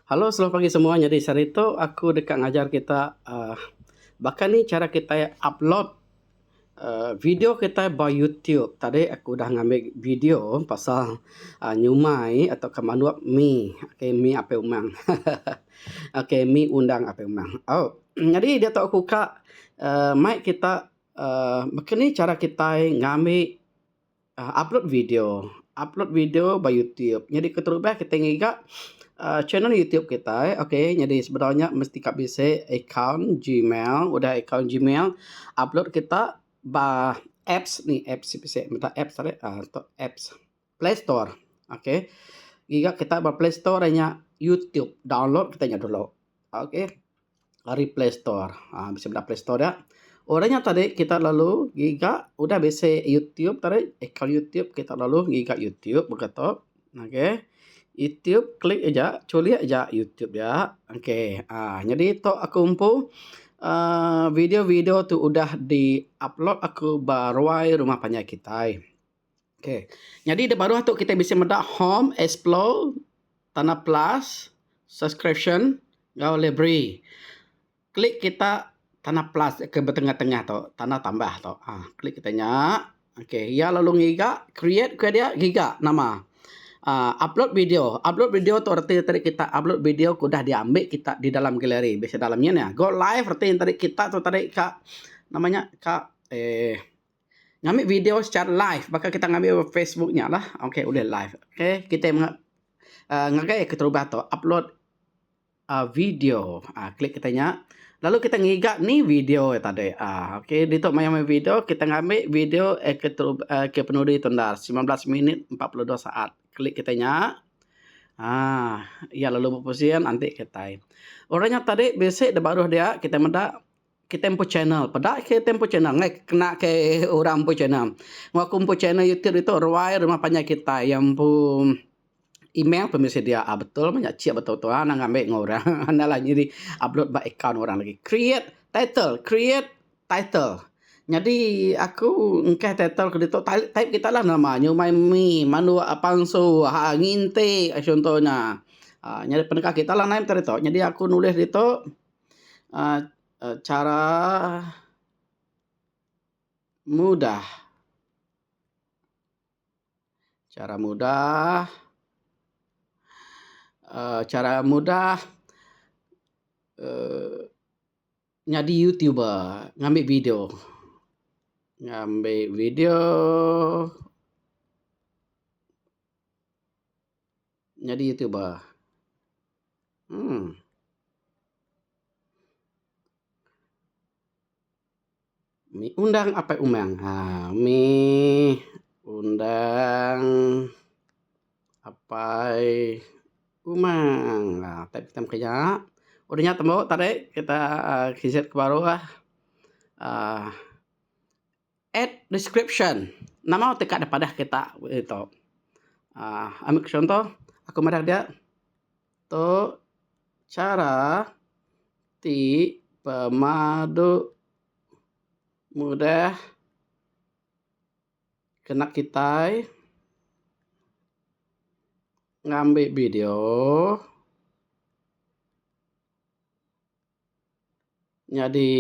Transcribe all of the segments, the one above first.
Halo selamat pagi semua nyadi sehari tu aku deka ngajar kita uhh baka ni cara kitai upload uhh video kitai ba youtube. Tadi aku udah ngambi video pasal uhh nyumai atau ka manduk mi okay mi apai umang haha okay mi undang apai umang. Au nyadi diatu aku ka uhh mai kita uhh baka ni cara kitai ngambi Upload video, upload video ba youtube. Nyadi keterubah kitai ngiga uhh channel youtube kitai okay nyadi sebedau nya mesti ka bisi account gmail udah account gmail upload kita ba apps ni apps bisi meda apps are uhh tok apps playstore okay. Ngiga kita ba playstore inya youtube download kita nya dulu okay. Ari play store uhh bisi meda play store dia. Orang nya tadi kita lalu ngiga udah bisi youtube tadi account youtube kita lalu ngiga youtube baka tu okay. Youtube klik aja chulik aja youtube dia okay uhh nyadi tok aku empu uhh video video tu udah di upload aku ba ruai rumah panjai kitai. Okay. Nyadi da baruh tu kitai bisi meda home, explore, tanda plus, subscription enggau library. Klik kita tanda plus ke betengah-tengah tu, tanda tambah tu. Ha, klik kita nya. Okay, iya lalu ngiga create ke dia giga nama. Uh, upload video. Upload video tu reti tadi kita upload video ke udah diambil kita di dalam galeri. Biasa dalam nya ni. Go live reti tadi kita tu tadi ka nama nya ka eh Ngambi video secara live baka kita ngambi ba Facebook nya lah ok ulih live ok kitai mega uhh ngagai keterubah tu upload uhh video uhh klik kita nya lalu kita ngiga ni video tadi uhh ok ditu mayuh mayuh video kita ngambi video eh keterubah eh ke penudi tu enda 19 minit 42 saat klik kita nya uhh iya lalu bepusin anti kitai. Orang nya tadi bisi da baruh dia kita meda. Kitai empu channel peda kitai empu channel ngai kena ke orang empu channel. Wang aku empu channel youtube ditu ruai rumah panjai kitai yang empu email pun bisi dia betul mah nya cik betul betul anang ngambi enggau orang enda lah nyadi upload ba account orang lagi. Create title create title nyadi aku engkah title ke ditu type kita lah nama nyumai mi manduk pansu haa nginti chunto nya. Haa nyadi peneka kita lah naip ditu nyadi aku nulis ditu. uhh Chara mudah chara mudah uhh chara mudah uhh nyadi youtuber ngambi video ngambi video nyadi youtuber. Uhh. Mi undang apai umang. Ha mi undang apai umang. Ha type kita mung kinya. Udah nya tembu tadi kita uhh visit ke baruh uhh add description. Nama ti ka dipadah kita ditu. uhh Ambi ke chunto aku madah dia. Tu chara ti pemadu mudah kena kitai ngambi video nyadi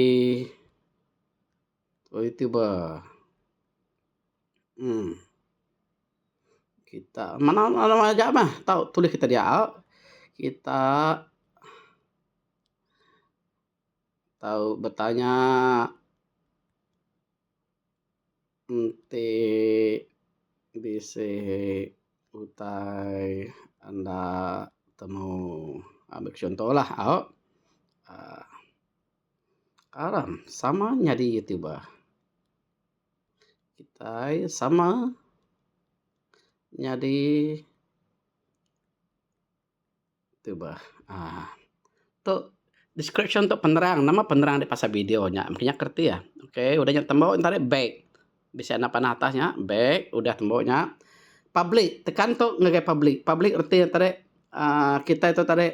youtuber. Uhh kita mana mana aja mah tau tulis kita dia kita tau betanya enti bisi utai enda temu ambi chunto lah au uhh aram sama nyadi youtuber. Kitai sama nyadi youtuber uhh tu description tu penerang nama penerang pasal video nya mungkin nya kereti ah okay udah nya tembu tadi back bisi anak panah atas nya back udah tembu nya public tekan tu ngagai public public reti ne tadi uhh kitai tu tadi.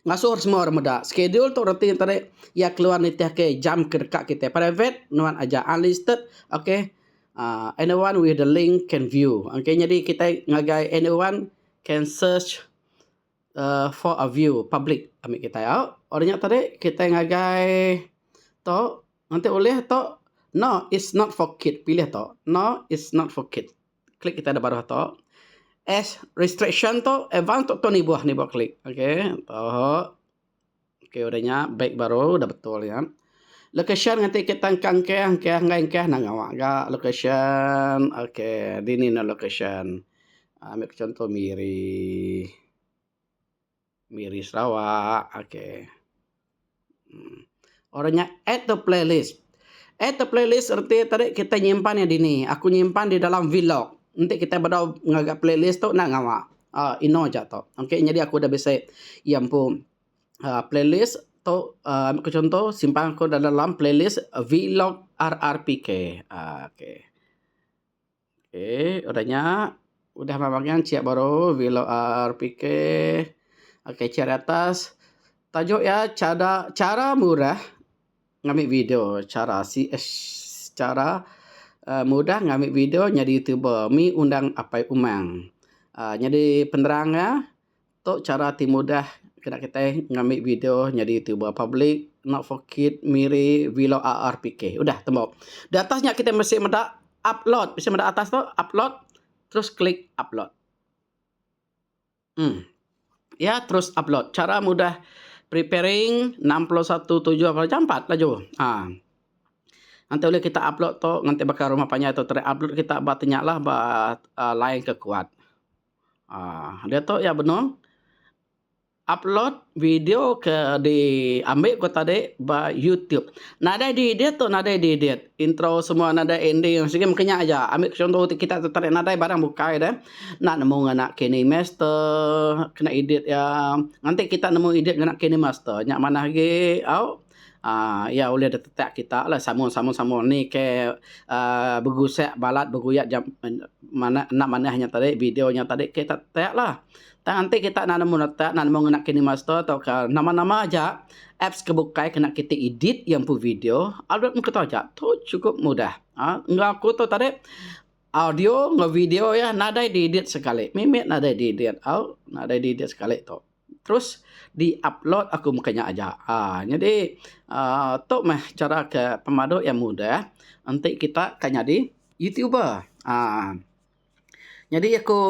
Ngasuh semua orang meda. Schedule tu reti ne tadi iya keluar nitih ke jam ke deka kitai. Private nuan aja unlisted okay uhh anyone with the link can view. Okay nyadi kitai ngagai anyone can search. uhh for a view public ami kitai au. Udah nya tadi kitai ngagai tu enti ulih tu no it's not for kid pilih tu no it's not for kid. Klik kitai da baruh tu. As restriction tu advance tu nibuh nibuh klik okay tu. Okay udah nya back baru dah betul nya. Location nganti kita engkah engkah engkah enggai engkah enda ngawa ga location okay dini ne location ambika chunto Miri. Miri Sarawak okay. Orang nya add to playlist. Add to playlist reti tadi kitai nyimpan iya dini. Aku nyimpan di dalam vlog. Enti kitai bedau ngaga playlist tu enda ngawa uhh ino aja tu. Okay nyadi aku dah bisi iya empu uhh playlist tu uhh ambika chunto simpan aku dalam playlist vlog RRPK uhh okay. Okay udah nya udah meh bagang chek baru vlog RRPK okay chek ari atas tajuk iya chara cara murah ngambi video chara CH chara uhh mudah ngambi video nyadi youtuber mi undang apai umang uhh nyadi penerang iya Tu chara ti mudah kena kitai ngambi video nyadi youtuber public not for kid miri vlog RRPK udah tembu. Di atas nya kitai mesti meda upload bisi meda atas tu upload terus klik upload. Uhh iya terus upload chara mudah preparing 61 tujuh jampat laju uhh. Enti ulih kita upload tu nganti baka rumah panjai tu tadi upload kita ba ti nya lah ba line ke kuat. Aaa diatu iya benung upload video ke diambi ku tadi ba youtube. Nadai di edit tu nadai di edit intro semua nadai ending sigi mung kinya aja ambi chunto ti kita tu tadi nadai barang bukai deh enda nemu ngena kini master kena edit iya nganti kita nemu edit ngena kini master nya manah agi au. Aaa iya ulih deh tetak kita lah sambung sambung sambung ni ke aaa begusak balat beguyat jam enda manah nya tadi video nya tadi kita tetak lah. Tang enti kita enda nemu netak enda nemu ngena kini master tauka nama nama aja apps ke bukai kena kita edit iya empu video upload mung kita aja tu cukup mudah aaa enggau aku tu tadi audio enggau video iya nadai di edit sekali mimit nadai di edit au nadai di edit sekali tu. Terus di upload aku meka nya aja aaa nyadi aaa tu meh chara ke pemadu iya mudah enti kita ka nyadi youtuber aaa. Nyadi aku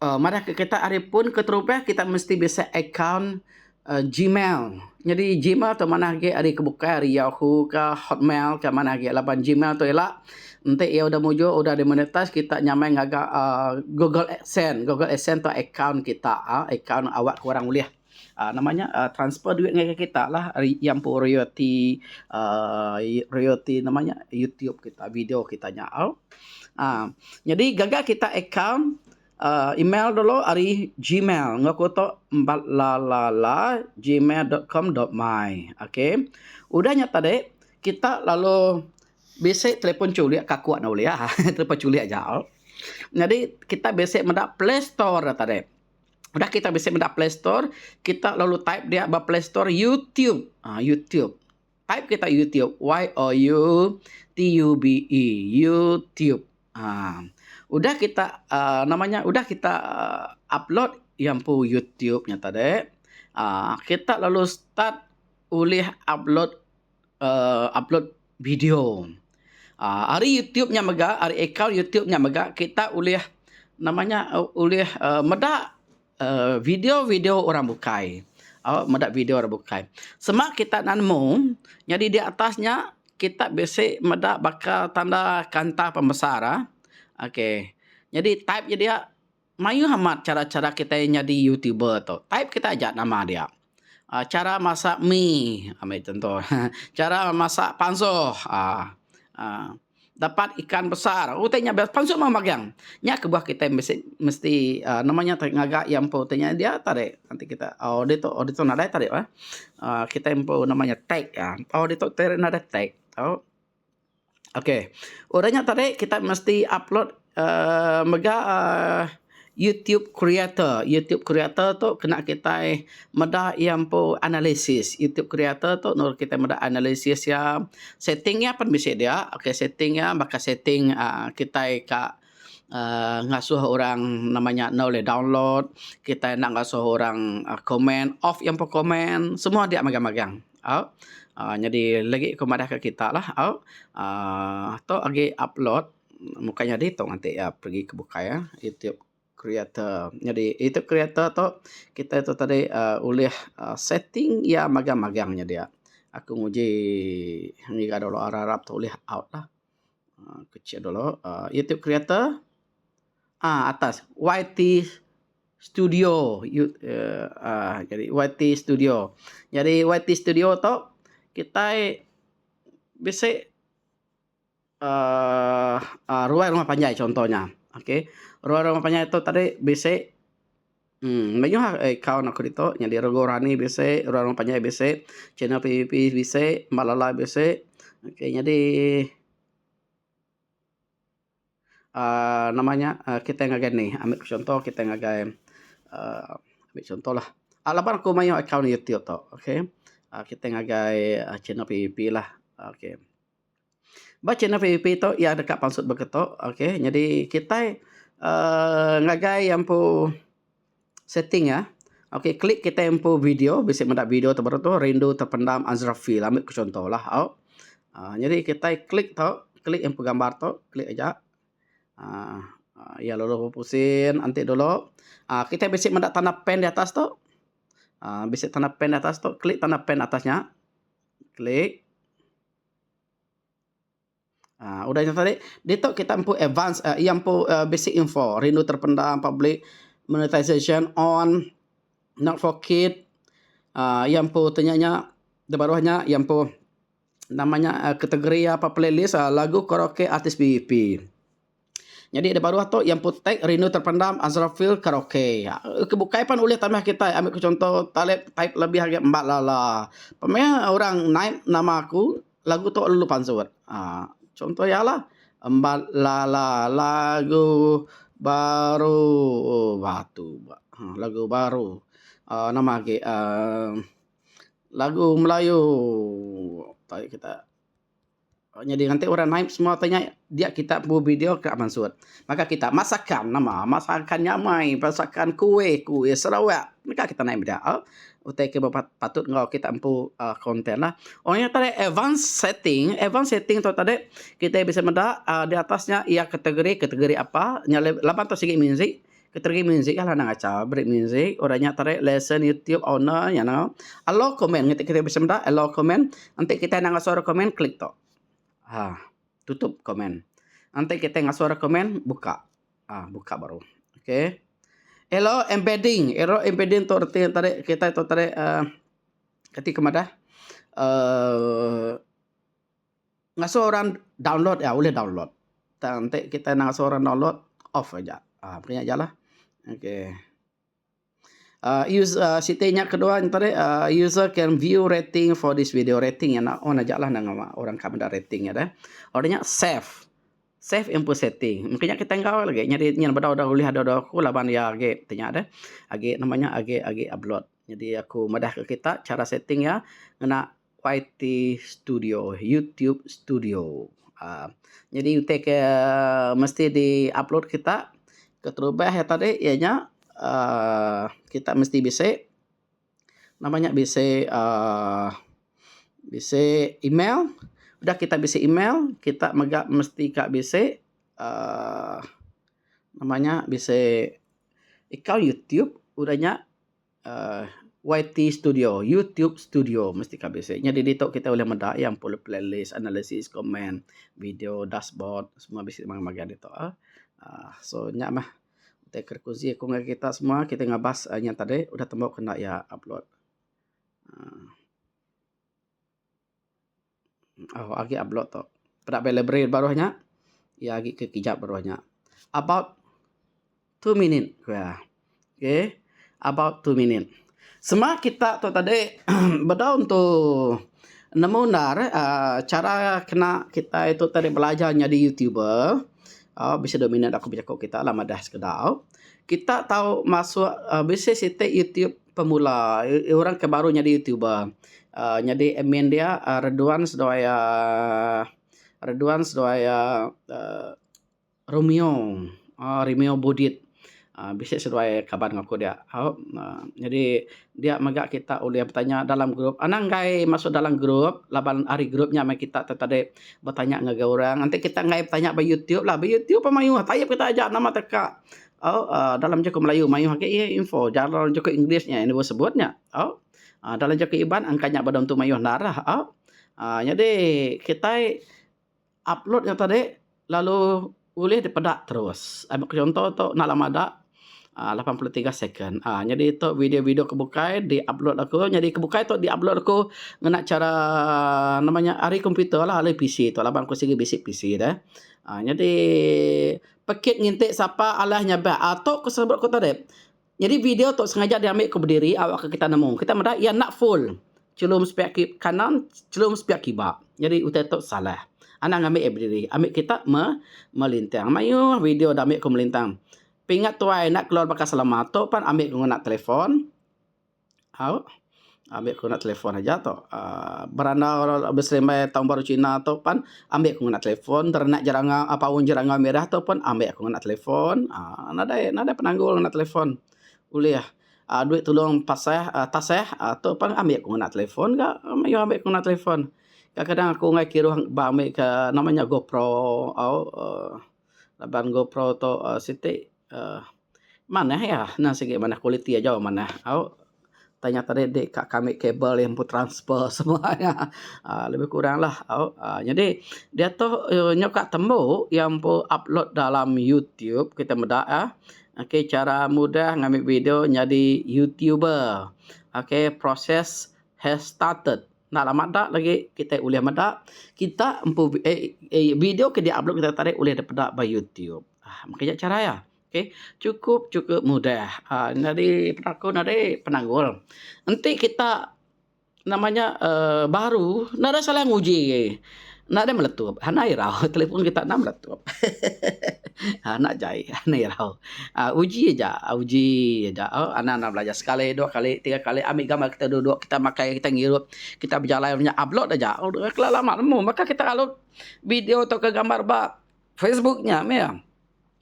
aaa madah ke kita ari pun keterubah kita mesti bisi account aaa gmail. Nyadi gmail tu manah agi ari ke bukai ari yahoo ka hotmail ka manah agi laban gmail tu ila enti iya udah mujur udah dimonetize kita nyamai ngaga aaa google adsense. Google adsense tu account kita aaa account awak ke orang ulih aaa nama nya aaa transfer duit ngagai kita lah ari iya empu royalty aaa royalty nama nya youtube kita video kita nya au. Aaa nyadi gaga kita account aaa email dulu ari gmail enggau ku tu embat lalala gmail dot com dot my okay. Udah nya tadi kita lalu Bisi telefon chulik ka ku ne ulih telefon chulik aja. Nyadi kita bisi meda play store ne tadi. Udah kita bisi meda play store kita lalu type dia ba play store youtube uhh youtube. Type kita youtube y o u t u b e youtube uhh. Udah kita uhh nama nya udah kita upload iya empu youtube nya tadi uhh kita lalu start ulih upload uhh upload video. uhh Ari youtube nya mega ari account youtube nya mega kita ulih nama nya ulih uhh meda uhh video video orang bukai uhh meda video orang bukai. Sema kita enda nemu nyadi di atas nya kita bisi meda baka tanda kanta pembesar uhh okay nyadi type nya dia mayuh amat cara cara kitai nyadi youtuber tu. Type kita aja nama dia. uhh Chara masak mi ambi chunto chara masak pansuh uhh dapat ikan besar utai nya pansut meh magang. Nya kebuah kitai bisi mesti uhh nama nya ngaga iya empu ti nya dia tadi enti kita oh ditu oh ditu nadai tadi uhh kitai empu nama nya tag oh ditu nadai tag tau. Ok udah nya tadi kita mesti upload uhh mega uhh youtube creator. Youtube creator tu kena kitai meda iya empu analisis. Youtube creator tu nulung kitai meda analisis iya setting iya pun bisi dia. Ok setting iya baka setting uhh kitai ka. uhh ngasuh orang nama nya enda ulih download kitai enda ngasuh orang komen off iya empu komen semua dia magang magang au uhh nyadi lagi ku madah ka kita lah au uhh tu agi upload muka nyadi tu nganti iya pergi ke bukai uhh youtube creator. Nyadi youtube creator tu kitai tu tadi uhh ulih setting iya magang magang nya dia. Aku nguji ngiga dulu arap arap ulih out lah. Ku check dulu uhh youtube creator uhh atas YT studio uhh YT studio. Nyadi YT studio tu kitai bisi uhh ruai rumah panjai contoh nya. Okay ruai rumah panjai tu tadi bisi uhh mayuh account aku ditu nyadi regu rani bisi ruai rumah panjai bisi channel PBP bisi malala bisi. Okay nyadi uhh nama nya kitai ngagai nih ambi contoh kitai ngagai uhh ambi contoh lah laban aku mayuh account youtube tu okay kitai ngagai channel PBP lah okay. Ba channel PBP tu iya deka pansut baka tu okay nyadi kitai uhh ngagai iya empu setting iya okay klik kitai empu video bisi meda video tu baru tu rindu terpendam Azrafil ambi ku contoh lah au. uhh Nyadi kitai klik tu klik empu gambar tu klik aja uhh iya lalu bepusin enti dulu uhh kitai bisi meda tanda pen di atas tu uhh bisi tanda pen di atas tu klik tanda pen atas nya klik. Aa udah nya tadi ditu kita empu advance uhh iya empu basic info rindu terpendam public monetization on not for kid uhh iya empu ti nya nya da baruh nya iya empu nama nya kategori iya playlist lagu karaoke artis PBP. Nyadi da baruh tu iya empu tag rindu terpendam Azrafil karaoke. Ke bukai pan ulih tambah kitai ambi ke chunto talip type lebih agi embat lala. Pemeh orang naip nama aku lagu tu lalu pansut aaa chunto iya lah embat lala lagu baru batu lagu baru aaa nama agi aaa lagu melayu tai kita. Nyadi enti orang naip semua ti nya dia kita empu video ka mansut. Maka kita masakan nama masakan nyamai masakan kuih kuih Sarawak mega kita naip meda au utai ke patut enggau kita empu uhh content lah. Wang nya tadi advance setting advance setting tu tadi kita bisi meda uhh di atas nya iya kategori kategori apa nya laban tu sigi music Ketergi music lah anang acha beri music orang nya tarik lesen youtube owner nya ne allow comment enti kita bisi meda allow comment enti kita anang ngasuh recommend klik tu uhh tutup comment enti kita ngasuh recommend buka uhh buka baru okay. Allow embedding allow embedding tu reti ne tadi kita tu tadi uhh kati ku madah uhh Ngasuh orang download iya ulih download. Tang enti kitai ngasuh orang download off aja uhh pia aja lah. Okay uhh use siti nya kedua ne tadi uhh user can view rating for this video rating nya on aja lah orang ka meda rating nya deh. Udah nya save, save input setting mungkin nya kitai enggau lagi nyadi nyin bedau dau ulih dau aku laban iya agi ti nya deh agi nama nya agi agi upload. Nyadi aku madah ka kita cara setting iya ngena YT studio youtube studio uhh nyadi utai ke mesti di upload kita keterubah iya tadi iya nya uhh kita mesti bisi nama nya bisi uhh bisi email udah kita bisi email kita mega mesti ka bisi uhh nama nya bisi account youtube udah nya. uhh YT studio youtube studio mesti ka bisi. Nyadi ditu kita ulih meda iya empu playlist, analisis, komen, video, dashboard semua bisi magah ditu uhh. So nya mah utai ke kunsi aku ngagai kita semua kita ngabas inya tadi udah tembu ke enda iya upload uhh. Oh agi upload tu. Peda ba library baruh nya iya agi ke kijap baruh nya. About 2 minute ku iya. Okay about 2 minute. Sema kita tu tadi bedau entu nemu endar uhh cara kena kitai tu tadi belajar nyadi youtuber uhh bisi 2 minit aku bejaku kita lah madah sekeda. Kita tau masuk uhh bisi siti youtube pemula orang ke baru nyadi youtuber uhh nyadi admin dia Reduan seduai uhh Reduan seduai uhh Romeo. Remeo Budit bisi seduai kaban aku dia au nyadi dia mega kita ulih betanya dalam group anang enggai masuk dalam group laban ari group nya meh kita tu tadi betanya ngagai orang enti kita enggai betanya ba YouTube lah ba YouTube pun mayuh taip kita aja nama teka au dalam jaku Melayu mayuh agi info dalam jaku English nya enda sebut nya au dalam jaku Iban angka nya ba tentu mayuh endar lah au nyadi kitai upload nya tadi lalu ulih dipeda terus. Ambika chunto tu enda lama da uhh 83 second uhh nyadi tu video video ke bukai di upload aku nyadi ke bukai tu di upload aku ngena cara nama nya ari komputer lah ari PC tu laban aku sigi bisi PC deh. uhh Nyadi pekit nginti sapa alah nyabak uhh tu ku sebut ku tadi. Nyadi video tu sengaja diambi ku bediri awakka kita nemu. Kita meda iya enda full. Chelum sepiak ki kanan, chelum sepiak kiba. Nyadi utai tu salah. Anang ngambi iya bediri. Ambi kita me melintang. Mayuh video da ambi ku melintang. Pingat tuai enda keluar baka selama tu pan ambi ku ngena telefon. Au ambi ku ngena telefon aja tu uhh berandau beserimbai taun baru cina tu pan ambi ku ngena telefon terenak jerangau paun jerangau mirah tu pun ambi ku ngena telefon uhh nadai nadai penanggul ngena telefon ulih uhh duit tulung pasah tasah tu pun ambi ku ngena telefon ga mayuh ambi ku ngena telefon. Kadang kadang aku enggai kiruh ba ambi ka nama nya gopro au uhh laban gopro tu siti uhh Manah iya ne sigi manah kualiti aja manah au tanya tadi di ka kami kabel iya empu transfer semua nya uhh lebih kurang lah au nyadi diatu nyau ka tembu iya empu upload dalam youtube kita meda uhh okay cara mudah ngambi video nyadi youtuber okay proses has started. Enda lama da lagi kitai ulih meda kita empu eee video ke di upload kita tadi ulih dipeda ba youtube. Mung nya cara iya. Okay chukup chukup mudah uhh nyadi peda aku nadai penanggul. Enti kita nama nya uhh baru nadai salah nguji nadai meletup anang irau telefon kita enda meletup hehehe enda jai anang irau. uhh Uji aja uji aja anang anang belajar sekali dua kali tiga kali ambi gambar kita duduk kita makai kita ngirup kita bejalai nya upload aja lama nemu baka kita upload video tauka gambar ba Facebook nya meh.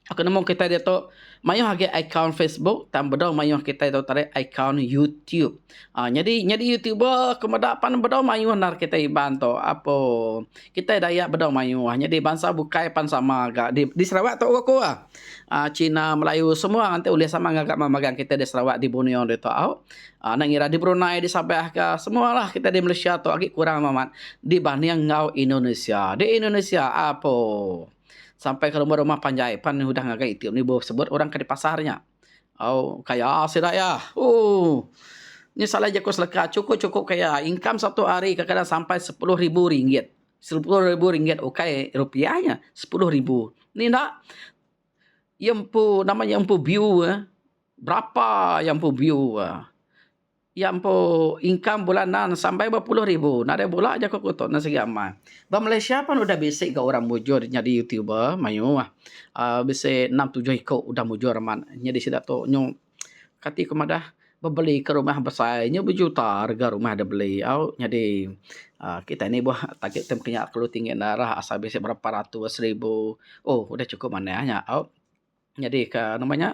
Aku nemu kitai diatu mayuh agi akaun Facebook tang bedau mayuh kitai tu tarik akaun YouTube. uhh Nyadi nyadi YouTuber ku meda pan bedau mayuh endar kitai Iban tu apo. Kitai Dayak bedau mayuh nyadi bansa bukai pan sama ga di Sarawak tu ku uhh Cina, Melayu semua enti ulih sama ngaga magang kitai di Sarawak di Borneo ditu au. uhh Enda ngira di Brunei, di Sabah ka semua lah kitai di Malaysia tu agi kurang amat dibanding enggau Indonesia. Di Indonesia apo. Sampai ke rumah-rumah panjai pan udah ngagai iti nibuh sebut orang ke di pasar nya. Au kaya sida iya. Ooh. Nya salah jaku seleka chukup-chukup kaya. Income satu hari kadang-kadang sampai sepuluh ribu ringgit. Sepuluh ribu ringgit ukai rupiah nya. Sepuluh ribu. Ni enda iya empu nama iya empu view eh. Berapa iya empu view eh. Iya empu income bulanan sampai bepuluh ribu. Nadai bula jaku ku tu ne sigi amai. Ba Malaysia pun udah bisi ga orang mujur nyadi youtuber mayuh uhh bisi enam tujuh iku udah mujur amat. Nyadi sida tu nyu kati ku madah bebeli ke rumah besai nyu bejuta rega rumah da beli au nyadi uhh kitai nibuh target ti meh kelalu tinggi enda arah asal bisi berapa ratus ribu oh udah cukup manah nya au. Nyadi ka nama nya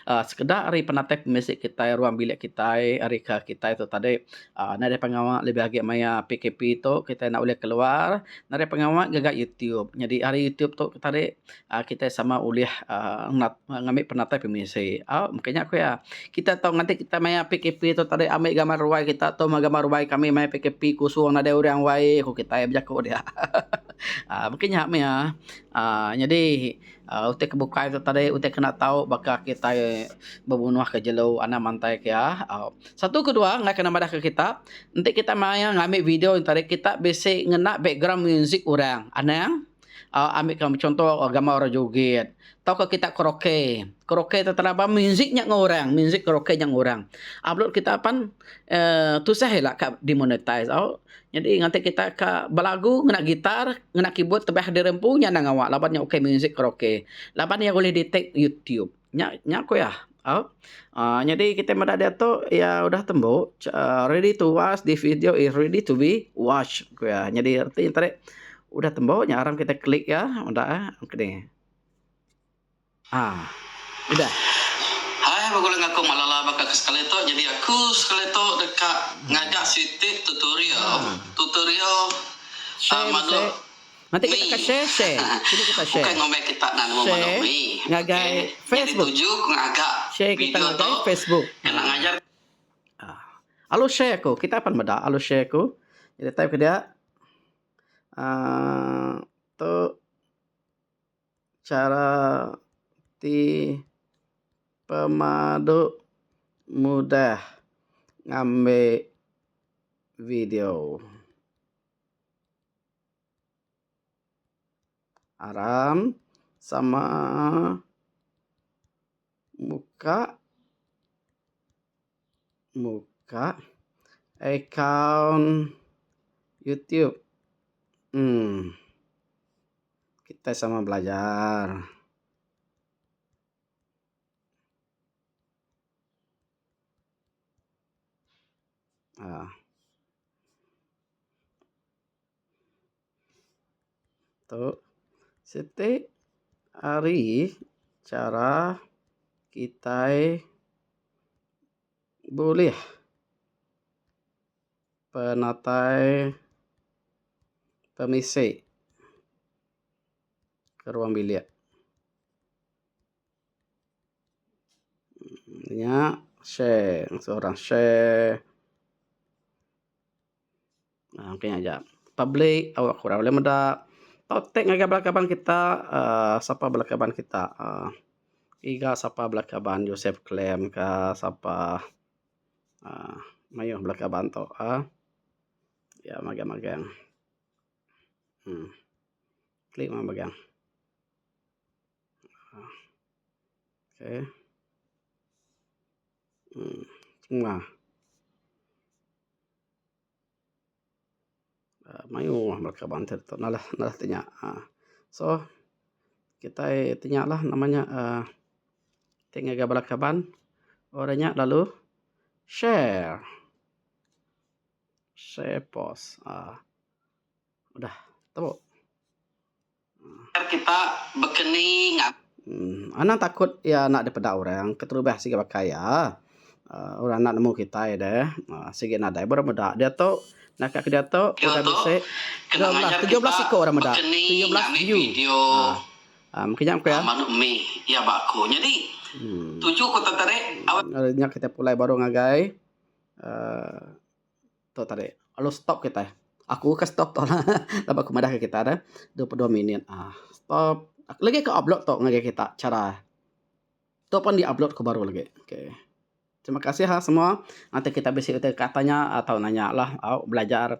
uhh sekeda ari penatai pemisi kitai ruang bilik kitai ari ka kitai tu tadi uhh nadai pengawa lebih agi maya PKP tu kitai enda ulih keluar nadai pengawa ngaga YouTube. Nyadi ari YouTube tu tadi uhh kitai sama ulih uhh ngambi penatai pemisi au mung nya ku iya. Kita tau nganti kita maya PKP tu tadi ambi gambar ruai kita tu gambar ruai kami maya PKP kusung nadai orang wai ku kitai bejaku dia uhh mungkin nya mih uhh nyadi. uhh Utai ke bukai tu tadi utai kena tau baka kitai bebunuh ke jelu anang mantai ke iya. Satu ke dua enggai kena madah ke kita enti kita maya ngambi video tadi kita bisi ngena background music orang anang uhh ambi ke chunto gambar orang joget tauka kita karaoke. Karaoke tu telaban music nya enggau orang music karaoke nya enggau orang. Upload kita pan uhh tusah ila ka demonetize au. Nyadi nganti kita ka belagu ngena gitar, ngena keyboard tebah diri empu nya anang ngawa laban nya ukai music karaoke. Laban iya ulih di tag youtube. Nya nya ku iya. Au uhh nyadi kita meda diatu iya udah tembu ready to watch this video is ready to be watch ku iya. Nyadi reti nya tadi udah tembu nya aram kita klik iya meda eh. Ah. Udah. Hai begulai enggau aku Malala baka ke sekali tu jadi aku sekali tu deka ngaga siti tutorial tutorial Share manuk bisi. Nanti kita mi ka share share. Sini kita share. ukai ngumbai kita enda nemu manuk Share mi ngagai okay jadi Facebook. tuju ku ngaga Share kita video ngagai tu Facebook. kena ngajar Ah. Alu share aku. Kita pan meda alu share aku. Jadi type ke dia aaa tu chara ti pemadu mudah ngambi video. Aram sama muka muka akaun YouTube uhh. Kitai sama belajar. Aaa. Tu siti ari chara kitai bulih penatai pemisi ke ruang bilik. Nya share masu orang share uhh mungkin aja public awak orang buleh meda tau tag ngagai bala kaban kita uhh sapa bala kaban kita uhh ngiga sapa bala kaban Joseph Clem ka sapa uhh mayuh bala kaban tu uhh ya magang magang uhh klik meh magang uhh okay uhh semua uhh mayuh bala kaban tu nalah nalah ti nya uhh so kitai ti nya lah nama nya uhh ti ngagai bala kaban orang nya lalu share share post uhh udah tu. Kita bekeni ngab. Anang takut iya enda dipeda orang keterubah sigi baka iya uhh orang enda nemu kitai deh uhh sigi nadai bera meda diatu naka ke diatu udah bisi 17 iku orang meda 17 view uhh mungkin nya ku iya. Uhh nya kitai pulai baru ngagai uhh Tu tadi lalu stop kitai. Aku ke stop tu lah laban aku madah ke kita deh 22 minit uhh stop. Lagi ku upload tu ngagai kita chara tu pun di upload ku baru lagi. Okay. Terima kasih ha semua. Enti kita bisi utai ka tanya atau nanya lah au belajar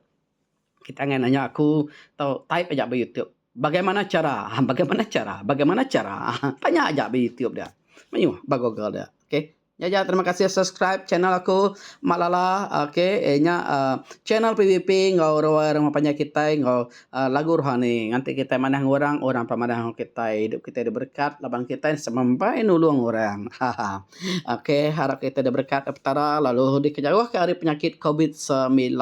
kita ngai nanya aku tau type aja ba youtube bagaimana cara bagaimana cara bagaimana cara tanya aja ba youtube dia. Mayuh ba google dia. Okay. Nya aja terima kasih subscribe channel aku Mak Lala ok nya channel PBP enggau ruai rumah panjai kitai enggau lagu rohani nganti kitai manah enggau orang orang pan manah enggau kitai idup kitai diberkat laban kitai semampai nulung orang haha ok harap kitai diberkat petara lalu dikejauhka ari penyakit covid 19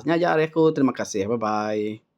nya aja ari aku terima kasih bye bye.